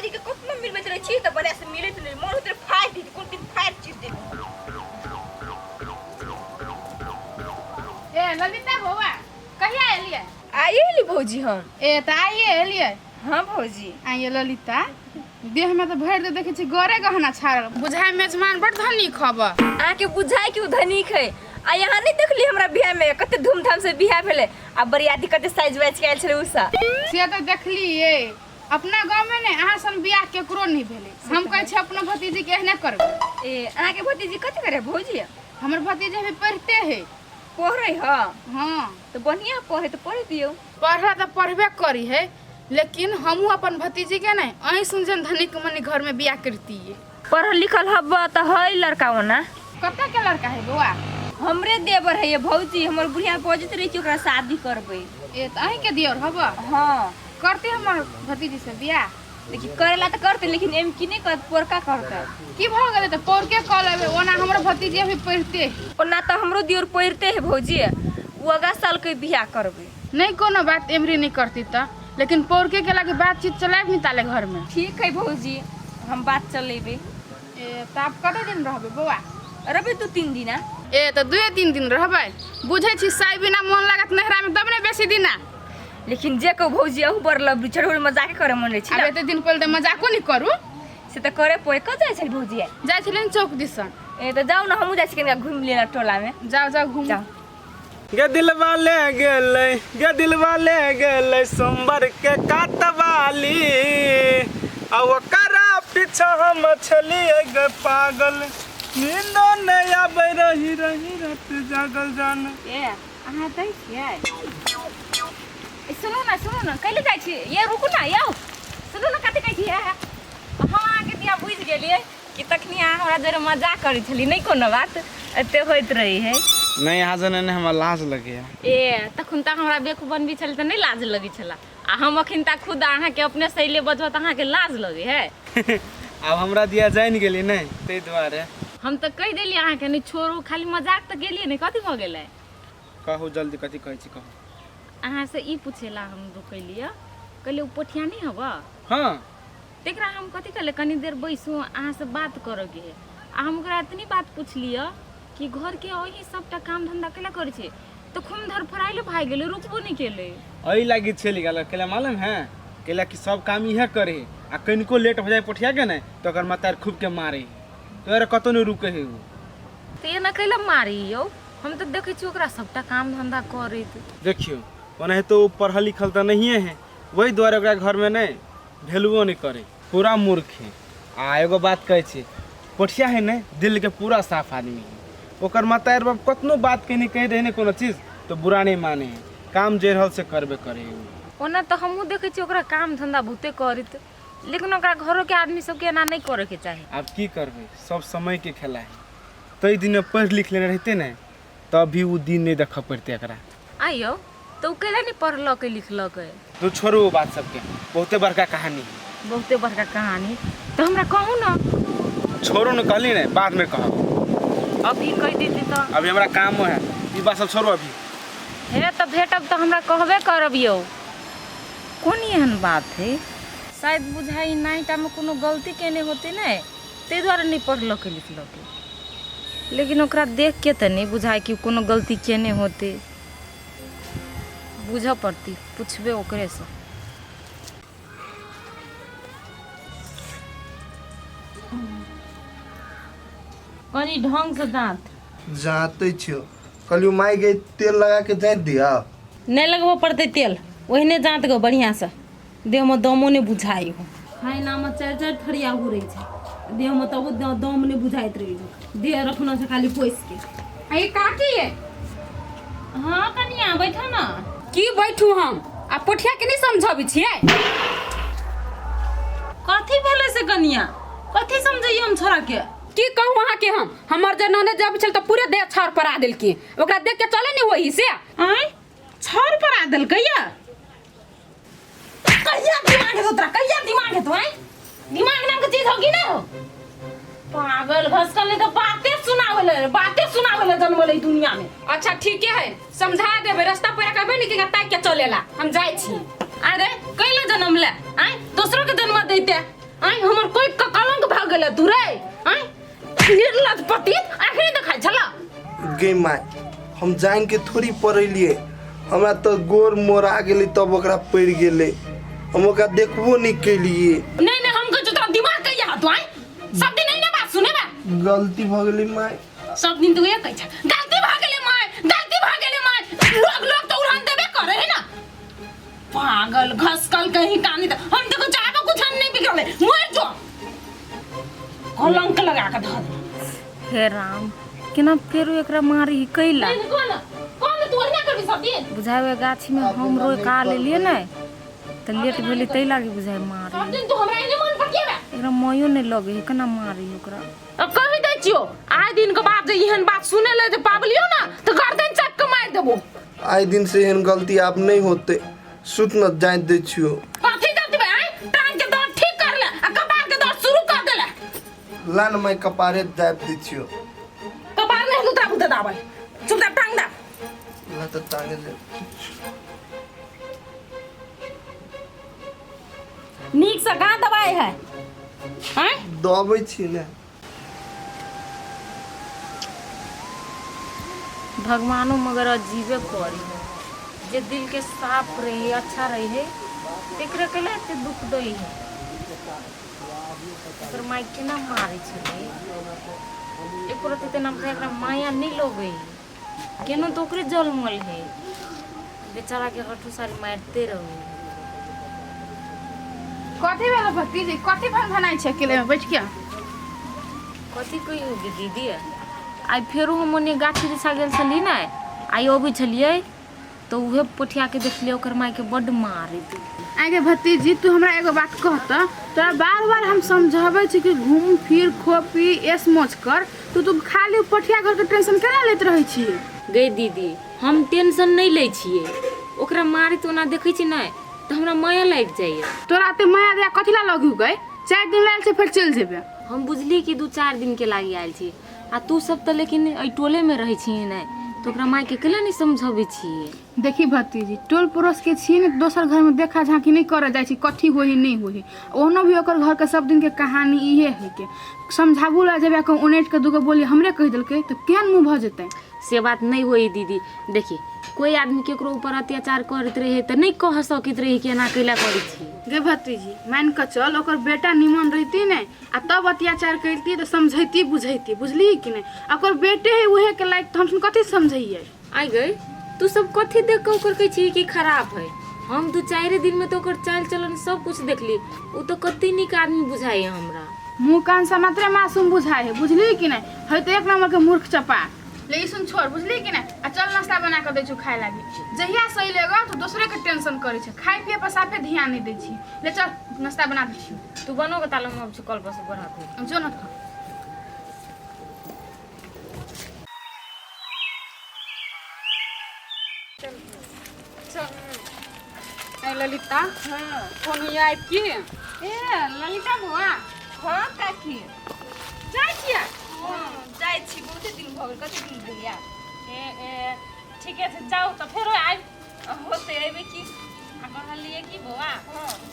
के कतनो मिलबैत रहै छी तऽ बढ़िया से मिलैत नहि, मन होइत रहै फाड़ि दी, कोन दिन फाड़ि चीर देब। ए ललिता बौआ, कहिया एलियै? आइए एली भौजी हम। ए तऽ आइए एलियै? हाँ भौजी। आइए ललिता, देह में तऽ भरि दे देखै छी गरे गहना छाड़ल, बुझाय मेजमान बड़ धनी खब। अहाँके बुझाय कि ओ धनिक है? आ यहाँ नहीं देखली हमरा बियाह में कते धूमधाम से बियाह भेलै आ बरियाती कते साइज वाइज के आयल छलै उषा। से तऽ देखलियै, अपना गाँव में ने अहाँ सन बियाह केकरो नहीं भेलै। हम कहै छी अपनो भतीजी के एहने करबै। ए अहाँके भतीजी कथी करे भौजी? हमर भतीजी अभी पढ़ते है। पढ़ै ह? हाँ। तऽ बढ़िया पढ़े तऽ पढ़े दियौ। पढ़ला तऽ पढ़बे करी है, लेकिन हमहूँ अपन भतीजी के ने अहीं सुन जन धनिक मनी घर में बियाह करतियै। पढ़ल लिखल हब तऽ है लड़का ओना। कतऽ के लड़का है बौआ? हमरे देवर है ये भौजी, हमर बुढ़िया बजैत रहे कि ओकरा शादी करबै। ए तऽ अहीं के दियर हब? हाँ। करते हमर भतीजी से बियाह? देखी करेला तऽ करते, लेकिन एम की नहीं करत, पोरका करते। की भऽ गेलै तऽ पौरके कऽ लेबै, ओना हमर भतीजी अभी पढ़ते है। ओना तऽ हमरो दियर पढ़ते है भौजी, ओ अगा साल के बियाह करबै। नहीं कोनो बात, एमरी नहीं करती तऽ, लेकिन पौरके के लागे बातचीत चलायब नहीं ताले घर में। ठीक है भौजी, हम बात चलेबै। ए तऽ आब कते दिन रहबै बौआ? रहबै 2-3 दिना। ए तऽ 2-3 दिन रहबै, बुझै छी साइ बिना मोन लागत नहरा में तब ने बेसी दिना। लेकिन जे कहू भौजी, अहू बड़ लवली चढ़ मजाक करे मन रहै छी। आब एते दिन पहिले तऽ मजाको नहीं करू। से तऽ करे पड़े। कत जाइ छली भौजी? जाइ छली ने चौक दिसन। ए तऽ जाउ ने, हमहूँ जाइ छी कनिका घुमि लेना टोला में। जाउ जाउ घुमू। जाउ। गे दिलवा ले गेलै, गे दिलवा ले गेलै सोमवार के कातवाली, आ ओकरा पीछा हम छलियै गे पागल, नींदो नहि आबै रही रही रात जागल जान। ए अहाँ दै छियै? ए, सुनू ने, सुनू ने, कैले जाइ छी? ये रुकू ने यौ, सुनू ने, कथी कहै छियै? हम अहाँके दिया बुझि गेलियै कि तखनी अहाँ हमरा जरे मजाक करै छली। नहि कोनो बात, एते होइत रहै है। नहीं, यहाँ जने ने हमरा लाज लगैया। ए तखन तऽ हमरा बेकूफ बनबी छल तऽ नहि लाज लगै छला, आ हम अखन तक खुद अहाँके अपने सैले बजबऽ तऽ अहाँके लाज लगै है। आब हमरा दिया जानि गेली नहि, ताहि दुआरे हम तऽ कहि देलियै अहाँके, नहि छोड़ू, खाली मजाक तऽ गेलियै ने, कथी भऽ गेलै? कहू जल्दी, कथी कहै छी कहू। अहाँसँ ई पूछेला हम रुकलियै, कहलियै ओ पोठिया नहि हबऽ? हाँ। तकरा हम कथी कहलियै, कनी देर बैसू अहाँसँ बात करऽके है, आ हम ओकरा एतनी बात पुछलियै कि घरके अही सबटा काम धंधा केला करै छै, तऽ खूब धरफड़ाइले भागि गेलै, रुकबो नहि केलै। एहि लागी चलि गेल, केला मालूम है? केला कि सब काम इहे करे है, आ कनिको लेट हो जाए पोठिया के ने तो ओकर मतार खूब के मारे है, तो यार कतौ नहीं रुके है उ। तऽ एना कैला मारी यौ? हम तऽ देखै छी ओकरा सबटा काम धंधा करैत। देखियौ, ओनाहितो ओ पढ़ल लिखल तऽ नहिए है, वही दुआरे ओकरा घरमे नहि भेलुओ नहि करे, पूरा मूर्ख है। आ एगो बात कहै छी, पोठिया है ने दिल के पूरा साफ आदमी है, ओकर मतार बाप कतनो बात कहीं कहि दे ने कोनो चीज तो बुरा नहीं माने है, काम जे रहल से करबे करे है उ। ओना तऽ हमहूँ देखै छी ओकरा काम धंधा बहुते करैत, लेकिन ओकरा घरोके आदमी सबके एना नहि करैके चाही। आब की करबै, सब समय के खेला है, तै दिन पढ़ि लिख लेने रहते ने तभी उ दिन नहीं देखऽ पड़ते एकरा। आइयो तऽ ओ कैला नहि पढ़लकै लिखलकै? तो छोड़ू ओ बात सबके, बहुते बड़का कहानी है। बहुते बड़का कहानी तऽ हमरा कहू ने। छोड़ू ने, कहली ने बाद में कहब। अभी कहि देती तऽ। अभी हमरा कामो है, ई बात सब छोड़ू अभी। हे तऽ भेटब तऽ हमरा कहबे करब यौ। कोन एहन बात है? शायद बुझाइ नाइटामे कोनो गलती केने होतै ने, ताहि दुआरे नहि पढ़लकै लिखलकै, लेकिन ओकरा देख के तऽ नहि बुझाइ कि कोनो गलती केने होतै। बुझऽ पड़ती, पुछबै ओकरेसँ। कनि ढङ्गसँ दाँत जाँतै छियौ, कहलियौ माय गे तेल लगा के जाँति दिअ। नहि लगबऽ पड़तै तेल, ओहिने जाँत गऽ बढ़िआँसँ, देहमे दमो नहि बुझाइ हो। खानामे चारि चारि थरिया घुरै छै देहमे, तबो दम नहि बुझाइत रहै छै, देह रखना छै खाली पोसिके। आ ई काकी ये। हाँ कनिया बैठो ना। की बैठू हम, आ पोठिया के नहीं समझाबै छियै? कथी भेलै से कनिया, कथी समझैयै हम छोरा के? की कहू अहाँ के हम, हमर जे ननद जब छल तऽ पूरे देह छाउर परा देलकी, ओकरा देख के चले नहीं वही से। आँय छाउर परा देलकै या? कहिया दिमाग हेतौ तोरा, कहिया दिमाग हेतौ? आँय दिमाग नाम के चीज हो कि ना हो? पागल घसकल नहीं तो बाते सुनावे ले, बाते सुनावे ले जन्मल ई दुनिया में। अच्छा ठीके है, समझा देबै, रास्ता पर कहबै ने कि ताकि के चलेला, हम जाइ छी। अरे कैला जन्म ले? आँय दोसरो के जन्म दैते। आइ हमर कोई कलंक भऽ गेलै तू रे आइ निर्लज पतित आखिरी देखाइ छला गे माय हम जान के थोड़ी पढ़ेलिए हमरा तऽ गोर मोड़ा गेलै तब ओकरा पड़ि गेलै हम ओकरा देखबो नहि केलिए नहीं नहीं हम कहै तोरा दिमाग कहिया हतो आइ सब दिन नहीं ना बात सुने बा गलती भऽ गेलै माय सब दिन तू ये कहै छ गलती भऽ गेलै माय गलती भऽ गेलै माय लोग लोग तो उड़ान देबे करे है ना पागल घसकल कहीं कानी त हम देखो चाहबो कुछ नहीं बिगड़ले मर जो कलंक लगा के धर हे राम केना फेरो एकरा मारी कैला नहीं कौन कौन तू ओहिना करबी सब दिन बुझाय गाछीमे हम रोका लेलियै ने तऽ लेट भेलै ताहि लागी बुझाय मारी सब दिन तू हमरा एने मन पकिएबे एकरा मयो नहि लगै है केना मारी ओकरा अब कहि दै छियो आइ दिन के बाद जे एहन बात सुने ले जे पाबलियो ना तो गर्दन चाट के मारि देबो आइ दिन से एहन गलती आब नहि होतै सुत न जाय दै छियो कथी जाति बे आइ टांग के दर्द ठीक कर ले आ कपार के दर्द शुरू कर देले ला न माय कपारे दाबि दै छियो कपार नहीं लुता बुता दाबै चुपचाप टांग दा ला तऽ टांगे दे नीक से कहाँ दबाई है आँय दबै छी ने भगवानो मगर अजीबे करी है जे दिल के साफ रही अच्छा रही है तेकरे के लिए एते दुख दै है एकर माय केना मारै छलै एको रत्ती तेना बुझाइ एकरा माया नहि लगै है केनो तऽ ओकरे जलमल है बेचारा के हठू सारी मारिते रहै कथी भेल भतीजी कथी भन भनाइ छै अकेले में बैठ के कथी कहियो गे दीदी आइ फेरो हम ओने गाछी दिशा गेल छली ने आइ अबै छलियै तऽ उहे पोठिया के देखलियै ओकर मायके बड्ड मारैत आगे भतीजी तू हमरा एगो बात कह तऽ तोरा बार बार हम समझाबै छी कि घूम फिर खो पी ऐश मौज कर तू तू खाली पठिया घर के टेंशन केना लैत रहै छी गै दीदी हम टेंशन नहि लै छियै ओकरा मारैत ओना देखै छी नहि तऽ हमरा माया लागि जाइए तोरा एते माया दया कथी ला लगू गई चारि दिन लायल छै फेर चलि जेबे हम बुझली कि दू चारि दिनके लागि आयल छी आ तू सब तऽ लेकिन एहि टोलेमे रहै छिही नहि तऽ ओकरा मायके कैला नहि समझबै छियै देखी भतीजी टोल पड़ोस के छियै ने दोसर घरमे देखा झाँकी नहि करऽ जाइ छी कथी होइ है नहि होइ है ओहनो भी ओकर घरके सब दिनके कहानी इहे है के समझाबू ला जेबे कहूँ उनटि कऽ दूगो बोली हमरे कहि देलकै तऽ केहन मुँह भऽ जेतै से बात नहि होइ दीदी देखी कोई आदमी केकरो ऊपर अत्याचार करैत रहे तऽ नहि कह सकैत रहे कि एना कैला करै छी गे भतीजी मान कऽ चल ओकर बेटा निमन रहिती ने आ तब अत्याचार करती तऽ समझैती बुझैती बुझलिही कि नहि आ ओकर बेटे है उहे के लायक तऽ हमसब कथी समझैयै आइ गई तू सब कथी देख कऽ ओकर कहै छी कि खराब है हम दू चारि दिन में तऽ ओकर चाल चलन सब कुछ देखली ओ तऽ कते नीक आदमी बुझाइए हमरा मुँह कान से मात्रे मासूम बुझाइ है बुझलिही कि नहि है तऽ एक नंबर के मूर्ख चपा ले ई सुन छोड़ बुझली कि नहि आ चल नाश्ता बना कऽ दै छौ खाय लागी जहिया सही लेगा तो दोसरे के टेंशन करै छै खाय पिए पर साफे ध्यान नहि दै छी ले चल नाश्ता बना दै छी तू बनो के तालो हम अब कल पर से बढ़ा दे जो न ए ललिता फोन आबि की ए ललिता बुआ हँ काकी जाइ छियै जाइ छी बहुते दिन भऽ गेल कते दिन भेल यार ए ए ठीके छै जाउ तऽ फेरो आबि होतै अयबै की आ कहलियै की बौआ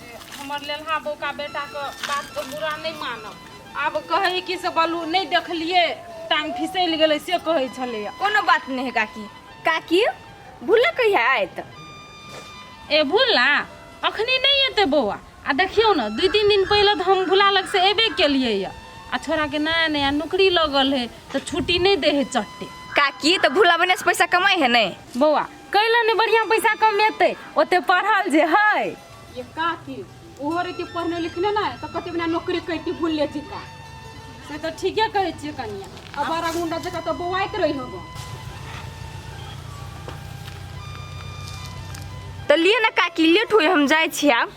जे हमर लेलहा बौका बेटाके बातके बुरा नहि मानब आब कहै कि से बलू नहि देखलियै टांग फिसलि गेलै से कहै छलैया कोनो बात नहि है काकी काकी भूला कहिया आयत ए भुला अखनी नहि एतै बौआ आ देखियौ ने दू तीन दिन पहिले तऽ हम भुला लग से एबे केलियै यऽ आ छोड़ाके नया नया नौकरी लगल है तऽ छुट्टी नहि दै है चट्टे काकी तऽ भूला बने से पैसा कमाइ है नहि बौआ कैला नहि बढ़िआँ पैसा कमेतै ओते पढ़ल जे है ये काकी ओहो रहितै पढ़ने लिखने नहि तऽ कते बिना नौकरी करिती भूलले जिका से तऽ ठीके कहै छियै कनिया आ बड़ा गुंडा जकाँ तऽ बौआइत रही होबो तऽ लिअ ने काकी लेट होय हम जाइ छी आब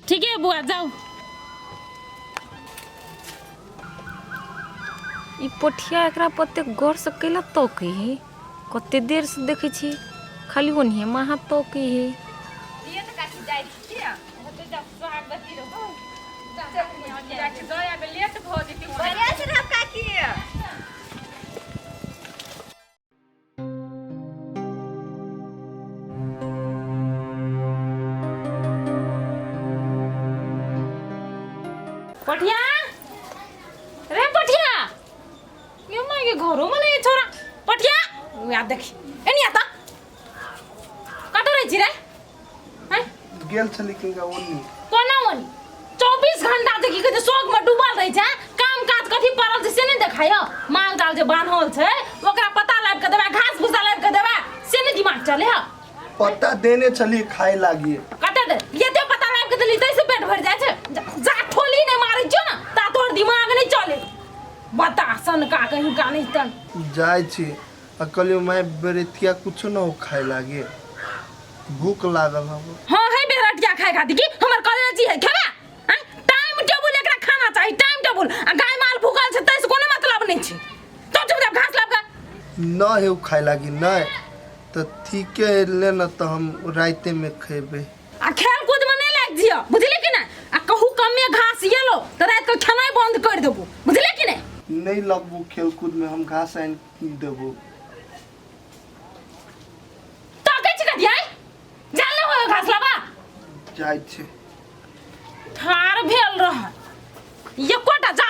ठीके है बुआ जाउ ई पोठिया एकरा पर एतेक गौरसँ कैला तकै है कते देरसँ देखै छी खाली ओनहे माहा तकै है लिअ तऽ काकी जाइ छी लेट भऽ जेतै बढ़िआँ से रहब काकी पटिया रे पटिया ये माय के घरो में नहीं छोरा पटिया या देखी एनी आता कत रहै छी रे हैं गेल छली किनका ओनी कोना ओनी 24 घंटा देखी के शौक में डूबल रहै छै काम काज कथी पड़ल छै से नहीं देखाय माल जाल जे बान्हल छै ओकरा पता लाबि के देबै घास भूसा लाबि के देबै से नहीं दिमाग चले ह पत्ता देने छली खाए लागी कते दे एते पता लाबि के देली तैसे पेट भरि जाइ छै जा ठोली नहीं मारै छियो ना ता तोहर दिमाग नहीं चले बता सन का कहीं का नहीं तन जाइ छी आ कहलियो माय बेरतिया कुछो न हो खाए लागे भूख लागल हब। हाँ है बेरटिया खाए खातिर की हमर कॉलेज है खेबा हैं टाइम टेबुल एकरा खाना चाही टाइम टेबुल आ गाय माल भूखल छै तैसे कोनो मतलब नहीं छै तो चुपचाप घास लाब के न हे उ खाए लागी नहीं तो ठीके है ले न तो हम राते में खेबे। आ खेल कूद में नहीं लाग जियो बुझले कि ना आ कहू कमे घास येलो तो रात के खेनाइ बंद कर देबो बुझले कि नहीं। नहीं लगबू खेल कूद में हम घास आनि देबो। तो के छिका दिया जान ले हो घास लाबा जाइ छी। ठार भेल रह एकोटा जा